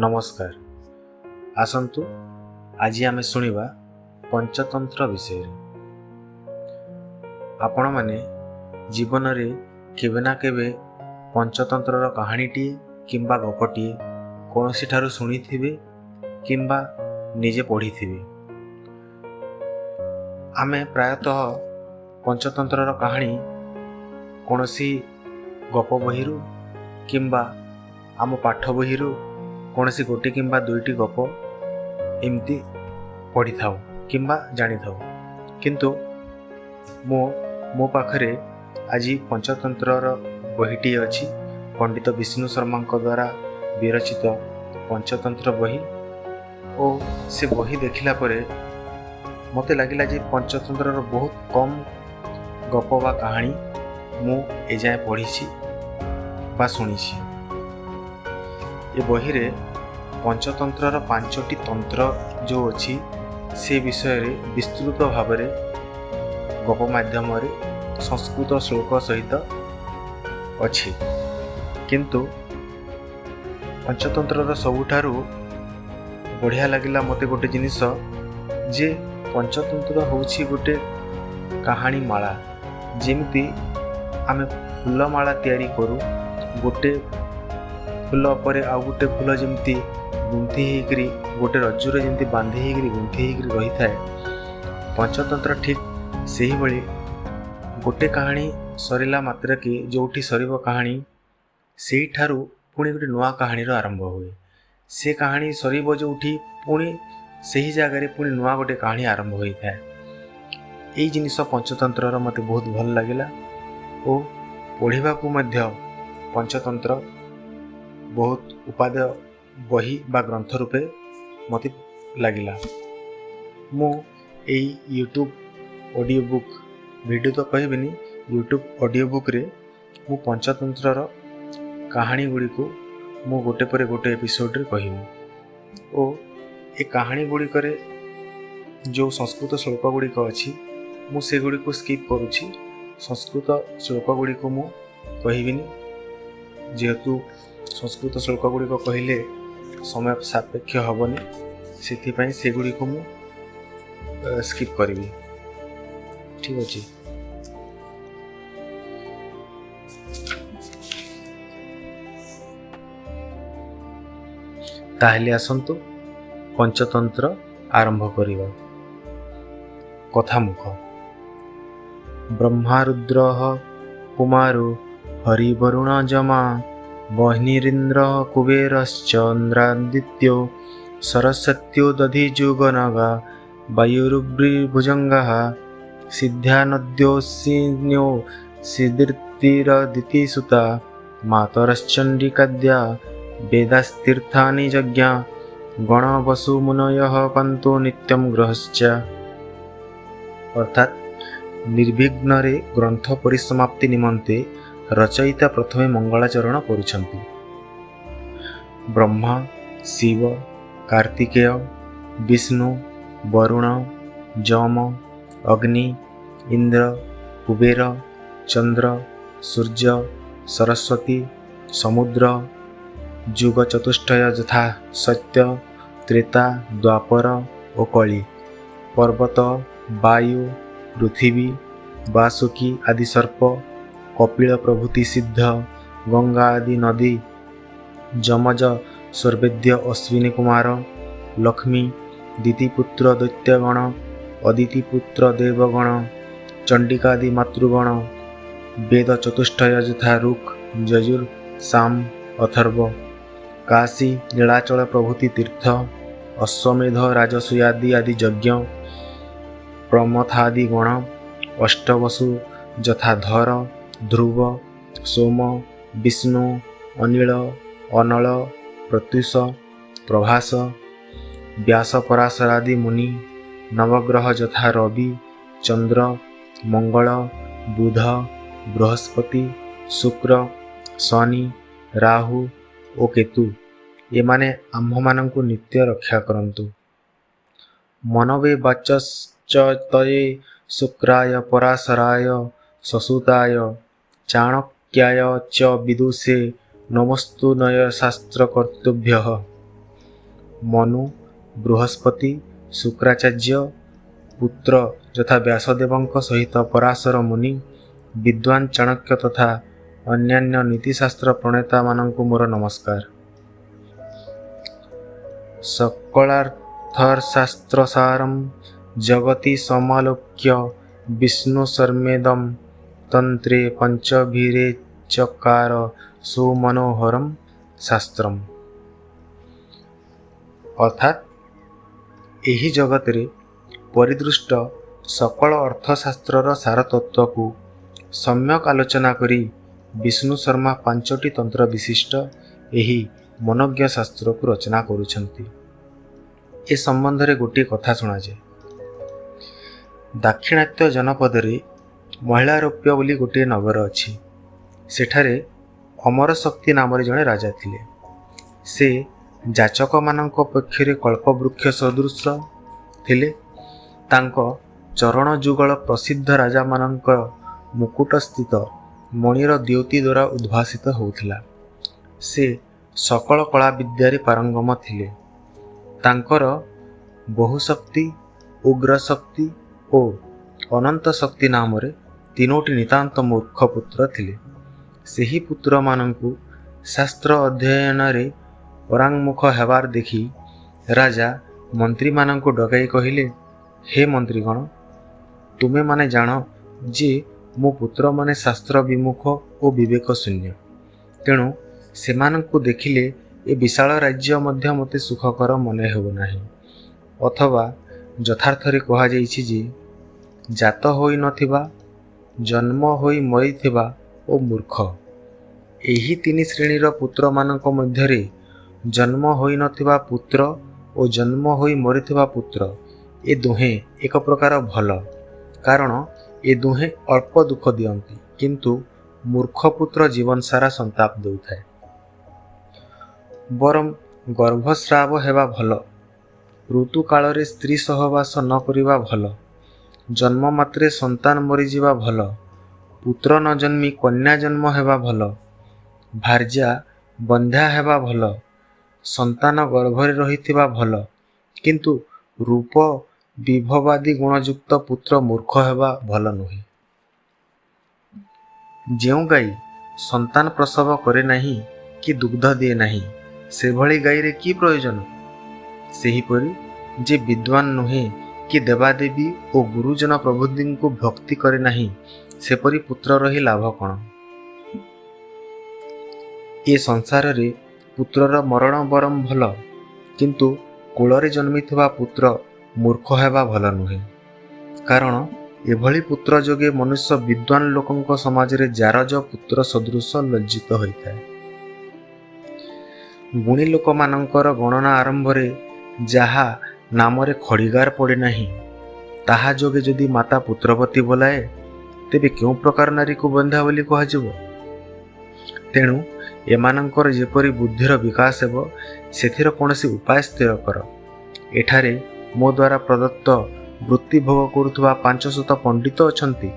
ନମସ୍କାର। ଆସନ୍ତୁ, ଆଜି ଆମେ ଶୁଣିବା ପଞ୍ଚତନ୍ତ୍ର ବିଷୟରେ। ଆପଣମାନେ ଜୀବନରେ କେବେ ନା କେବେ ପଞ୍ଚତନ୍ତ୍ରର କାହାଣୀଟିଏ କିମ୍ବା ଗପଟିଏ କୌଣସିଠାରୁ ଶୁଣିଥିବେ କିମ୍ବା ନିଜେ ପଢ଼ିଥିବେ। ଆମେ ପ୍ରାୟତଃ ପଞ୍ଚତନ୍ତ୍ରର କାହାଣୀ କୌଣସି ଗପ ବହିରୁ କିମ୍ବା ଆମ ପାଠ ବହିରୁ କୌଣସି ଗୋଟେ କିମ୍ବା ଦୁଇଟି ଗପ ଏମିତି ପଢ଼ିଥାଉ କିମ୍ବା ଜାଣିଥାଉ। କିନ୍ତୁ ମୁଁ ମୋ ପାଖରେ ଆଜି ପଞ୍ଚତନ୍ତ୍ରର ବହିଟିଏ ଅଛି, ପଣ୍ଡିତ ବିଷ୍ଣୁ ଶର୍ମାଙ୍କ ଦ୍ୱାରା ବିରଚିତ ପଞ୍ଚତନ୍ତ୍ର ବହି। ଓ ସେ ବହି ଦେଖିଲା ପରେ ମୋତେ ଲାଗିଲା ଯେ ପଞ୍ଚତନ୍ତ୍ରର ବହୁତ କମ୍ ଗପ ବା କାହାଣୀ ମୁଁ ଏଯାଏଁ ପଢ଼ିଛି ବା ଶୁଣିଛି। ଏ ବହିରେ ପଞ୍ଚତନ୍ତ୍ରର ପାଞ୍ଚଟି ତନ୍ତ୍ର ଯେଉଁ ଅଛି, ସେ ବିଷୟରେ ବିସ୍ତୃତ ଭାବରେ ଗପ ମାଧ୍ୟମରେ ସଂସ୍କୃତ ଶ୍ଳୋକ ସହିତ ଅଛି। କିନ୍ତୁ ପଞ୍ଚତନ୍ତ୍ରର ସବୁଠାରୁ ବଢ଼ିଆ ଲାଗିଲା ମୋତେ ଗୋଟେ ଜିନିଷ ଯେ ପଞ୍ଚତନ୍ତ୍ର ହେଉଛି ଗୋଟେ କାହାଣୀ ମାଳା। ଯେମିତି ଆମେ ଫୁଲମାଳା ତିଆରି କରୁ, ଗୋଟେ ଫୁଲ ପରେ ଆଉ ଗୋଟେ ଫୁଲ ଯେମିତି ଗୁନ୍ଥି ହେଇକରି, ଗୋଟେ ରଜ୍ଜୁରେ ଯେମିତି ବାନ୍ଧି ହେଇକରି ଗୁନ୍ଥି ହେଇକରି ରହିଥାଏ, ପଞ୍ଚତନ୍ତ୍ର ଠିକ୍ ସେହିଭଳି ଗୋଟେ କାହାଣୀ ସରିଲା ମାତ୍ରକେ, ଯେଉଁଠି ସରିବ କାହାଣୀ, ସେଇଠାରୁ ପୁଣି ଗୋଟେ ନୂଆ କାହାଣୀର ଆରମ୍ଭ ହୁଏ। ସେ କାହାଣୀ ସରିବ ଯେଉଁଠି, ପୁଣି ସେହି ଜାଗାରେ ପୁଣି ନୂଆ ଗୋଟେ କାହାଣୀ ଆରମ୍ଭ ହୋଇଥାଏ। ଏଇ ଜିନିଷ ପଞ୍ଚତନ୍ତ୍ରର ମୋତେ ବହୁତ ଭଲ ଲାଗିଲା ଓ ପଢ଼ିବାକୁ ମଧ୍ୟ ପଞ୍ଚତନ୍ତ୍ର ବହୁତ ଉପାଦେୟ ବହି ବା ଗ୍ରନ୍ଥ ରୂପେ ମୋତେ ଲାଗିଲା। ମୁଁ ଏଇ ୟୁଟ୍ୟୁବ୍ ଅଡ଼ିଓ ବୁକ୍, ଭିଡ଼ିଓ ତ କହିବିନି, ୟୁଟ୍ୟୁବ୍ ଅଡ଼ିଓ ବୁକ୍ରେ ମୁଁ ପଞ୍ଚତନ୍ତ୍ରର କାହାଣୀ ଗୁଡ଼ିକୁ ମୁଁ ଗୋଟେ ପରେ ଗୋଟେ ଏପିସୋଡ଼ରେ କହିବି। ଓ ଏ କାହାଣୀ ଗୁଡ଼ିକରେ ଯେଉଁ ସଂସ୍କୃତ ଶ୍ଳୋକ ଗୁଡ଼ିକ ଅଛି, ମୁଁ ସେଗୁଡ଼ିକୁ ସ୍କିପ୍ କରୁଛି। ସଂସ୍କୃତ ଶ୍ଳୋକ ଗୁଡ଼ିକୁ ମୁଁ କହିବିନି, ଯେହେତୁ ସଂସ୍କୃତ ଶ୍ଳୋକ ଗୁଡ଼ିକ କହିଲେ ସମୟ ସାପେକ୍ଷ ହେବନି, ସେଥିପାଇଁ ସେଗୁଡ଼ିକୁ ମୁଁ ସ୍କିପ୍ କରିବି। ଠିକ୍ ଅଛି। ତାହେଲେ ଆସନ୍ତୁ, ପଞ୍ଚତନ୍ତ୍ର ଆରମ୍ଭ କରିବା। କଥାମୁଖ। ବ୍ରହ୍ମାରୁଦ୍ର କୁମାରୁ ହରିବରୁଣ ଯମା ବହ୍ନିରିନ୍ଦ୍ର କୁବେରଶ୍ଚନ୍ଦ୍ରାଦିତ୍ୟೋ ସରସ୍ୱତ୍ୟୋ ଦଧିଯୁଗନଗା ବାୟୁରୁବ୍ରିଭୁଜଙ୍ଗः ସିଦ୍ଧ୍ୟାନଦ୍ୟୋସିନ୍ୟೋ ସିଦୀର୍ତ୍ତିରଦିତିସୁତା ମାତରଶ୍ଚଣ୍ଡିକାଦ୍ୟା ବେଦାସ୍ତୀର୍ଥାନି ଯଜ୍ଞା ଗଣବସୁମୁନୟः ପାନ୍ତୁ ନିତ୍ୟಂ ଗ୍ରହଶ୍ଚ। ଅର୍ଥାତ୍ ନିର୍ବିଘ୍ନରେ ଗ୍ରନ୍ଥ ପରିସମାପ୍ତି ନିମନ୍ତେ ରଚୟିତା ପ୍ରଥମେ ମଙ୍ଗଳାଚରଣ କରୁଛନ୍ତି। ବ୍ରହ୍ମା, ଶିବ, କାର୍ତ୍ତିକେୟ, ବିଷ୍ଣୁ, ବରୁଣ, ଯମ, ଅଗ୍ନି, ଇନ୍ଦ୍ର, କୁବେର, ଚନ୍ଦ୍ର, ସୂର୍ଯ୍ୟ, ସରସ୍ୱତୀ, ସମୁଦ୍ର, ଯୁଗ ଚତୁଷ୍ଟୟ ଯଥା ସତ୍ୟ, ତ୍ରେତା, ଦ୍ୱାପର ଓ କଳି, ପର୍ବତ, ବାୟୁ, ପୃଥିବୀ, ବାସୁକୀ ଆଦି ସର୍ପ, କପିଳ ପ୍ରଭୃତି ସିଦ୍ଧ, ଗଙ୍ଗା ଆଦି ନଦୀ, ଯମଜ ସ୍ୱର୍ବେଦ୍ୟ ଅଶ୍ୱିନୀ କୁମାର, ଲକ୍ଷ୍ମୀ, ଦିତିପୁତ୍ର ଦୈତ୍ୟଗଣ, ଅଦିତିପୁତ୍ର ଦେବଗଣ, ଚଣ୍ଡିକାଦି ମାତୃଗଣ, ବେଦ ଚତୁଷ୍ଟୟ ଯଥା ଋକ୍, ଯଜୁର୍, ସାମ, ଅଥର୍ବ, କାଶୀ, ନୀଳାଚଳ ପ୍ରଭୃତି ତୀର୍ଥ, ଅଶ୍ୱମେଧ, ରାଜସୂୟାଦି ଆଦି ଯଜ୍ଞ, ପ୍ରମଥାଦି ଗଣ, ଅଷ୍ଟବସୁ ଯଥା ଧର, ଧ୍ରୁବ, ସୋମ, ବିଷ୍ଣୁ, ଅନିଳ, ଅନଳ, ପ୍ରତ୍ୟୁଷ, ପ୍ରଭାସ, ବ୍ୟାସ ପରାଶରାଦି ମୁନି, ନବଗ୍ରହ ଯଥା ରବି, ଚନ୍ଦ୍ର, ମଙ୍ଗଳ, ବୁଧ, ବୃହସ୍ପତି, ଶୁକ୍ର, ଶନି, ରାହୁ ଓ କେତୁ, ଏମାନେ ଆମ୍ଭମାନଙ୍କୁ ନିତ୍ୟ ରକ୍ଷା କରନ୍ତୁ। ମନବେ ବାଚସ୍ପତୟେ ଶୁକ୍ରାୟ ପରାଶରାୟ ସସୁତାୟ ଚାଣକ୍ୟାୟ ଚ ବିଦୁଷେ ନମୋସ୍ତୁ ନ୍ୟାୟଶାସ୍ତ୍ର କର୍ତ୍ତୃଭ୍ୟଃ। ମନୁ, ବୃହସ୍ପତି, ଶୁକ୍ରାଚାର୍ଯ୍ୟ, ପୁତ୍ର ଯଥା ବ୍ୟାସଦେବଙ୍କ ସହିତ ପରାଶର ମୁନି, ବିଦ୍ୱାନ ଚାଣକ୍ୟ ତଥା ଅନ୍ୟାନ୍ୟ ନୀତିଶାସ୍ତ୍ର ପ୍ରଣେତାମାନଙ୍କୁ ମୋର ନମସ୍କାର। ସକଳାର୍ଥଶାସ୍ତ୍ରସାରଂ ଜଗତି ସମାଲୋକ୍ୟ ବିଷ୍ଣୁ ଶର୍ମେଦಂ ତନ୍ତ୍ରେ ପଞ୍ଚଭିରେଚକାର ସୁମନୋହରಂ ଶାସ୍ତ୍ରମ୍। ଅର୍ଥାତ୍ ଏହି ଜଗତରେ ପରିଦୃଷ୍ଟ ସକଳ ଅର୍ଥଶାସ୍ତ୍ରର ସାରତତ୍ତ୍ୱକୁ ସମ୍ୟକ୍ ଆଲୋଚନା କରି ବିଷ୍ଣୁ ଶର୍ମା ପାଞ୍ଚଟି ତନ୍ତ୍ର ବିଶିଷ୍ଟ ଏହି ମନୋଜ୍ଞ ଶାସ୍ତ୍ରକୁ ରଚନା କରୁଛନ୍ତି। ଏ ସମ୍ବନ୍ଧରେ ଗୋଟିଏ କଥା ଶୁଣାଯାଏ। ଦାକ୍ଷିଣାତ୍ୟ ଜନପଦରେ ମହିଳାରୋପ୍ୟ ବୋଲି ଗୋଟିଏ ନଗର ଅଛି। ସେଠାରେ ଅମରଶକ୍ତି ନାମରେ ଜଣେ ରାଜା ଥିଲେ। ସେ ଯାଚକମାନଙ୍କ ପକ୍ଷରେ କଳ୍ପବୃକ୍ଷ ସଦୃଶ ଥିଲେ। ତାଙ୍କ ଚରଣ ଯୁଗଳ ପ୍ରସିଦ୍ଧ ରାଜାମାନଙ୍କ ମୁକୁଟସ୍ଥିତ ମଣିର ଦ୍ୟୁତି ଦ୍ୱାରା ଉଦ୍ଭାସିତ ହେଉଥିଲା। ସେ ସକଳ କଳା ବିଦ୍ୟାରେ ପାରଙ୍ଗମ ଥିଲେ। ତାଙ୍କର ବହୁଶକ୍ତି, ଉଗ୍ରଶକ୍ତି ଓ ଅନନ୍ତ ଶକ୍ତି ନାମରେ ତିନୋଟି ନିତାନ୍ତ ମୂର୍ଖ ପୁତ୍ର ଥିଲେ। ସେହି ପୁତ୍ରମାନଙ୍କୁ ଶାସ୍ତ୍ର ଅଧ୍ୟୟନରେ ପରାଙ୍ମୁଖ ହେବାର ଦେଖି ରାଜା ମନ୍ତ୍ରୀମାନଙ୍କୁ ଡକାଇ କହିଲେ, ହେ ମନ୍ତ୍ରୀଗଣ, ତୁମେମାନେ ଜାଣ ଯେ ମୋ ପୁତ୍ରମାନେ ଶାସ୍ତ୍ର ବିମୁଖ ଓ ବିବେକ ଶୂନ୍ୟ। ତେଣୁ ସେମାନଙ୍କୁ ଦେଖିଲେ ଏ ବିଶାଳ ରାଜ୍ୟ ମଧ୍ୟ ମୋତେ ସୁଖକର ମନେ ହେଉନାହିଁ। ଅଥବା ଯଥାର୍ଥରେ କୁହାଯାଇଛି ଯେ ଜାତ ହୋଇନଥିବା, ଜନ୍ମ ହୋଇ ମରିଥିବା ଓ ମୂର୍ଖ, ଏହି ତିନି ଶ୍ରେଣୀର ପୁତ୍ରମାନଙ୍କ ମଧ୍ୟରେ ଜନ୍ମ ହୋଇନଥିବା ପୁତ୍ର ଓ ଜନ୍ମ ହୋଇ ମରିଥିବା ପୁତ୍ର, ଏ ଦୁହେଁ ଏକ ପ୍ରକାର ଭଲ, କାରଣ ଏ ଦୁହେଁ ଅଳ୍ପ ଦୁଃଖ ଦିଅନ୍ତି, କିନ୍ତୁ ମୂର୍ଖ ପୁତ୍ର ଜୀବନ ସାରା ସନ୍ତାପ ଦେଉଥାଏ। ବରଂ ଗର୍ଭସ୍ରାବ ହେବା ଭଲ, ଋତୁକାଳରେ ସ୍ତ୍ରୀ ସହବାସ ନ କରିବା ଭଲ, ଜନ୍ମ ମାତ୍ରେ ସନ୍ତାନ ମରିଯିବା ଭଲ, ପୁତ୍ର ନ ଜନ୍ମି କନ୍ୟା ଜନ୍ମ ହେବା ଭଲ, ଭାର୍ଯ୍ୟା ବନ୍ଧ୍ୟା ହେବା ଭଲ, ସନ୍ତାନ ଗର୍ଭରେ ରହିଥିବା ଭଲ, କିନ୍ତୁ ରୂପ ବିଭବାଦି ଗୁଣଯୁକ୍ତ ପୁତ୍ର ମୂର୍ଖ ହେବା ଭଲ ନୁହେଁ। ଯେଉଁ ଗାଈ ସନ୍ତାନ ପ୍ରସବ କରେ ନାହିଁ କି ଦୁଗ୍ଧ ଦିଏ ନାହିଁ, ସେଭଳି ଗାଈରେ କି ପ୍ରୟୋଜନ? ସେହିପରି ଯେ ବିଦ୍ୱାନ ନୁହେଁ କି ଦେବାଦେବୀ ଓ ଗୁରୁଜନ ପ୍ରଭୃତିଙ୍କୁ ଭକ୍ତି କରେ ନାହିଁ, ସେପରି ପୁତ୍ର ରହି ଲାଭ କ'ଣ? ଏ ସଂସାରରେ ପୁତ୍ରର ମରଣ ବରଂ ଭଲ, କିନ୍ତୁ କୁଳରେ ଜନ୍ମିଥିବା ପୁତ୍ର ମୂର୍ଖ ହେବା ଭଲ ନୁହେଁ। କାରଣ ଏଭଳି ପୁତ୍ର ଯୋଗେ ମନୁଷ୍ୟ ବିଦ୍ୱାନ ଲୋକଙ୍କ ସମାଜରେ ଜାରଜ ପୁତ୍ର ସଦୃଶ ଲଜ୍ଜିତ ହୋଇଥାଏ। ଗୁଣୀ ଲୋକମାନଙ୍କର ଗଣନା ଆରମ୍ଭରେ ଯାହା ନାମରେ ଖଡ଼ିଗାର ପଡ଼େ ନାହିଁ, ତାହା ଯୋଗେ ଯଦି ମାତା ପୁତ୍ରବତୀ ବୋଲାଏ, ତେବେ କେଉଁ ପ୍ରକାର ନାରୀକୁ ବନ୍ଧ୍ୟା ବୋଲି କୁହାଯିବ? ତେଣୁ ଏମାନଙ୍କର ଯେପରି ବୁଦ୍ଧିର ବିକାଶ ହେବ, ସେଥିର କୌଣସି ଉପାୟ ସ୍ଥିର କର। ଏଠାରେ ମୋ ଦ୍ୱାରା ପ୍ରଦତ୍ତ ବୃତ୍ତି ଭୋଗ କରୁଥିବା 500 ପଣ୍ଡିତ ଅଛନ୍ତି।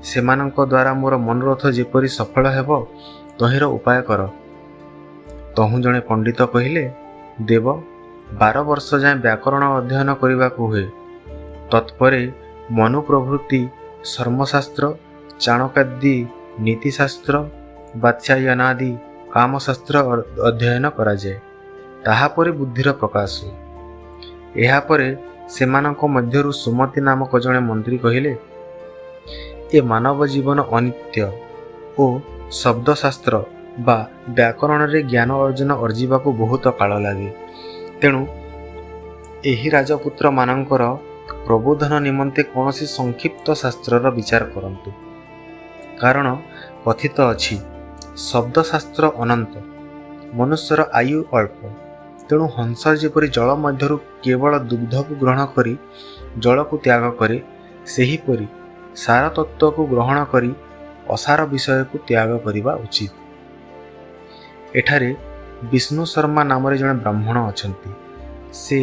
ସେମାନଙ୍କ ଦ୍ୱାରା ମୋର ମନୋରଥ ଯେପରି ସଫଳ ହେବ, ତହିଁର ଉପାୟ କର। ତହୁଁ ଜଣେ ପଣ୍ଡିତ କହିଲେ, ଦେବ, 12 ବର୍ଷ ଯାଏଁ ବ୍ୟାକରଣ ଅଧ୍ୟୟନ କରିବାକୁ ହୁଏ। ତତ୍ପରେ ମନୁ ପ୍ରଭୃତି ଶର୍ମଶାସ୍ତ୍ର, ଚାଣକ୍ୟାଦି ନୀତିଶାସ୍ତ୍ର, ବାତ୍ସାୟନାଦି କାମଶାସ୍ତ୍ର ଅଧ୍ୟୟନ କରାଯାଏ। ତାହାପରେ ବୁଦ୍ଧିର ପ୍ରକାଶ ହୁଏ। ଏହାପରେ ସେମାନଙ୍କ ମଧ୍ୟରୁ ସୁମତି ନାମକ ଜଣେ ମନ୍ତ୍ରୀ କହିଲେ, ଏ ମାନବ ଜୀବନ ଅନିତ୍ୟ ଓ ଶବ୍ଦଶାସ୍ତ୍ର ବା ବ୍ୟାକରଣରେ ଜ୍ଞାନ ଅର୍ଜନ ଅର୍ଜିବାକୁ ବହୁତ କାଳ ଲାଗେ। ତେଣୁ ଏହି ରାଜପୁତ୍ରମାନଙ୍କର ପ୍ରବୋଧନ ନିମନ୍ତେ କୌଣସି ସଂକ୍ଷିପ୍ତ ଶାସ୍ତ୍ରର ବିଚାର କରନ୍ତୁ। କାରଣ କଥିତ ଅଛି, ଶବ୍ଦଶାସ୍ତ୍ର ଅନନ୍ତ, ମନୁଷ୍ୟର ଆୟୁ ଅଳ୍ପ। ତେଣୁ ହଂସ ଯେପରି ଜଳ ମଧ୍ୟରୁ କେବଳ ଦୁଗ୍ଧକୁ ଗ୍ରହଣ କରି ଜଳକୁ ତ୍ୟାଗ କରେ, ସେହିପରି ସାରତତ୍ତ୍ୱକୁ ଗ୍ରହଣ କରି ଅସାର ବିଷୟକୁ ତ୍ୟାଗ କରିବା ଉଚିତ। ଏଠାରେ ବିଷ୍ଣୁ ଶର୍ମା ନାମରେ ଜଣେ ବ୍ରାହ୍ମଣ ଅଛନ୍ତି। ସେ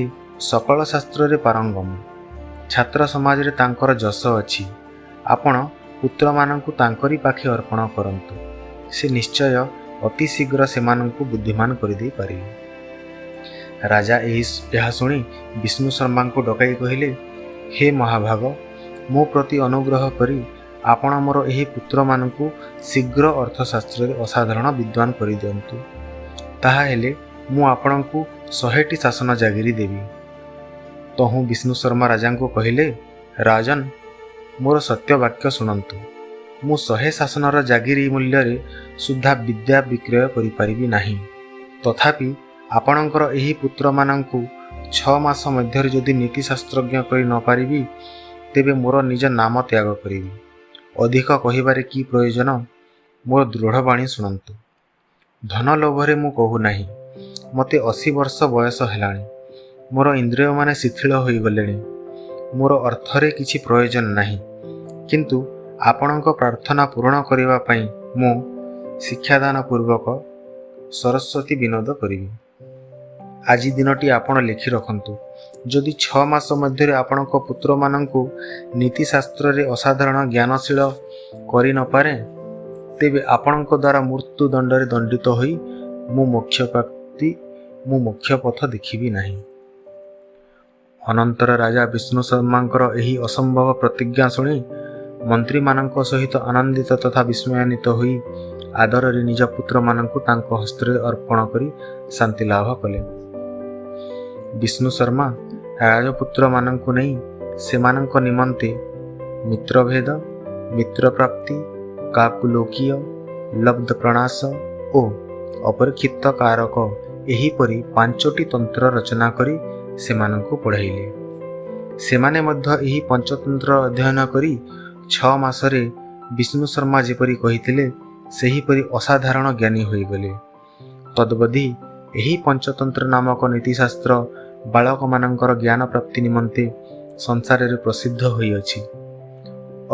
ସକଳ ଶାସ୍ତ୍ରରେ ପାରଙ୍ଗମ। ଛାତ୍ର ସମାଜରେ ତାଙ୍କର ଯଶ ଅଛି। ଆପଣ ପୁତ୍ରମାନଙ୍କୁ ତାଙ୍କରି ପାଖେ ଅର୍ପଣ କରନ୍ତୁ। ସେ ନିଶ୍ଚୟ ଅତି ଶୀଘ୍ର ସେମାନଙ୍କୁ ବୁଦ୍ଧିମାନ କରିଦେଇ ପାରିବି। ରାଜା ଏହା ଶୁଣି ବିଷ୍ଣୁ ଶର୍ମାଙ୍କୁ ଡକାଇ କହିଲେ, ହେ ମହାଭାଗ, ମୋ ପ୍ରତି ଅନୁଗ୍ରହ କରି ଆପଣ ମୋର ଏହି ପୁତ୍ରମାନଙ୍କୁ ଶୀଘ୍ର ଅର୍ଥଶାସ୍ତ୍ରରେ ଅସାଧାରଣ ବିଦ୍ୱାନ କରିଦିଅନ୍ତୁ। ତାହାହେଲେ ମୁଁ ଆପଣଙ୍କୁ 100ଟି ଶାସନ ଜାଗିରି ଦେବି। ତହୁଁ ବିଷ୍ଣୁ ଶର୍ମା ରାଜାଙ୍କୁ କହିଲେ, ରାଜନ, ମୋର ସତ୍ୟ ବାକ୍ୟ ଶୁଣନ୍ତୁ। ମୁଁ 100 ଶାସନର ଜାଗିରି ମୂଲ୍ୟରେ ସୁଦ୍ଧା ବିଦ୍ୟା ବିକ୍ରୟ କରିପାରିବି ନାହିଁ। ତଥାପି ଆପଣଙ୍କର ଏହି ପୁତ୍ରମାନଙ୍କୁ 6 ମାସ ମଧ୍ୟରେ ଯଦି ନୀତିଶାସ୍ତ୍ରଜ୍ଞ କରି ନପାରିବି, ତେବେ ମୋର ନିଜ ନାମ ତ୍ୟାଗ କରିବି। ଅଧିକ କହିବାରେ କି ପ୍ରୟୋଜନ? ମୋର ଦୃଢ଼ ବାଣୀ ଶୁଣନ୍ତୁ। ଧନ ଲୋଭରେ ମୁଁ କହୁନାହିଁ। ମୋତେ 80 ବର୍ଷ ବୟସ ହେଲାଣି। ମୋର ଇନ୍ଦ୍ରିୟମାନେ ଶିଥିଳ ହୋଇଗଲେଣି। ମୋର ଅର୍ଥରେ କିଛି ପ୍ରୟୋଜନ ନାହିଁ। କିନ୍ତୁ ଆପଣଙ୍କ ପ୍ରାର୍ଥନା ପୂରଣ କରିବା ପାଇଁ ମୁଁ ଶିକ୍ଷାଦାନ ପୂର୍ବକ ସରସ୍ୱତୀ ବିନୋଦ କରିବି। ଆଜି ଦିନଟି ଆପଣ ଲେଖି ରଖନ୍ତୁ। ଯଦି 6 ମାସ ମଧ୍ୟରେ ଆପଣଙ୍କ ପୁତ୍ରମାନଙ୍କୁ ନୀତିଶାସ୍ତ୍ରରେ ଅସାଧାରଣ ଜ୍ଞାନଶୀଳ କରିନପାରେ, ତେବେ ଆପଣଙ୍କ ଦ୍ୱାରା ମୃତ୍ୟୁ ଦଣ୍ଡରେ ଦଣ୍ଡିତ ହୋଇ ମୁଁ ମୋକ୍ଷ ପଥ ଦେଖିବି ନାହିଁ। ଅନନ୍ତର ରାଜା ବିଷ୍ଣୁ ଶର୍ମାଙ୍କର ଏହି ଅସମ୍ଭବ ପ୍ରତିଜ୍ଞା ଶୁଣି ମନ୍ତ୍ରୀମାନଙ୍କ ସହିତ ଆନନ୍ଦିତ ତଥା ବିସ୍ମୟାନ୍ୱିତ ହୋଇ ଆଦରରେ ନିଜ ପୁତ୍ରମାନଙ୍କୁ ତାଙ୍କ ହସ୍ତରେ ଅର୍ପଣ କରି ଶାନ୍ତି ଲାଭ କଲେ। ବିଷ୍ଣୁ ଶର୍ମା ରାଜପୁତ୍ରମାନଙ୍କୁ ନେଇ ସେମାନଙ୍କ ନିମନ୍ତେ ମିତ୍ରଭେଦ, ମିତ୍ରପ୍ରାପ୍ତି, କାକୁଲୋକୀୟ, ଲବ୍ଧ ପ୍ରଣାଶ ଓ ଅପରୀକ୍ଷିତ କାରକ ଏହିପରି ପାଞ୍ଚଟି ତନ୍ତ୍ର ରଚନା କରି ସେମାନଙ୍କୁ ପଢ଼ାଇଲେ। ସେମାନେ ମଧ୍ୟ ଏହି ପଞ୍ଚତନ୍ତ୍ର ଅଧ୍ୟୟନ କରି 6 ମାସରେ ବିଷ୍ଣୁ ଶର୍ମା ଯେପରି କହିଥିଲେ, ସେହିପରି ଅସାଧାରଣ ଜ୍ଞାନୀ ହୋଇଗଲେ। ତଦବଧି ଏହି ପଞ୍ଚତନ୍ତ୍ର ନାମକ ନୀତିଶାସ୍ତ୍ର ବାଳକମାନଙ୍କର ଜ୍ଞାନ ପ୍ରାପ୍ତି ନିମନ୍ତେ ସଂସାରରେ ପ୍ରସିଦ୍ଧ ହୋଇଅଛି।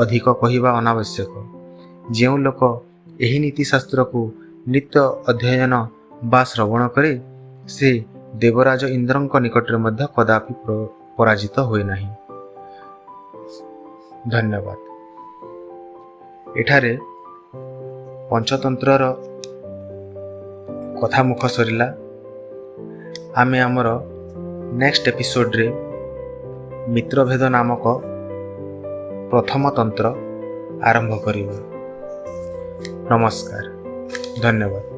ଅଧିକ କହିବା ଅନାବଶ୍ୟକ। ଯେଉଁ ଲୋକ ଏହି ନୀତିଶାସ୍ତ୍ରକୁ ନିତ୍ୟ ଅଧ୍ୟୟନ ବା ଶ୍ରବଣ କରେ, ସେ ଦେବରାଜ ଇନ୍ଦ୍ରଙ୍କ ନିକଟରେ ମଧ୍ୟ କଦାପି ପରାଜିତ ହୁଏ ନାହିଁ। ଧନ୍ୟବାଦ। ଏଠାରେ ପଞ୍ଚତନ୍ତ୍ରର କଥାମୁଖ ସରିଲା। ଆମେ ଆମର ନେକ୍ସଟ ଏପିସୋଡ଼ରେ ମିତ୍ରଭେଦ ନାମକ ପ୍ରଥମ ତନ୍ତ୍ର ଆରମ୍ଭ କରିବା। ନମସ୍କାର, ଧନ୍ୟବାଦ।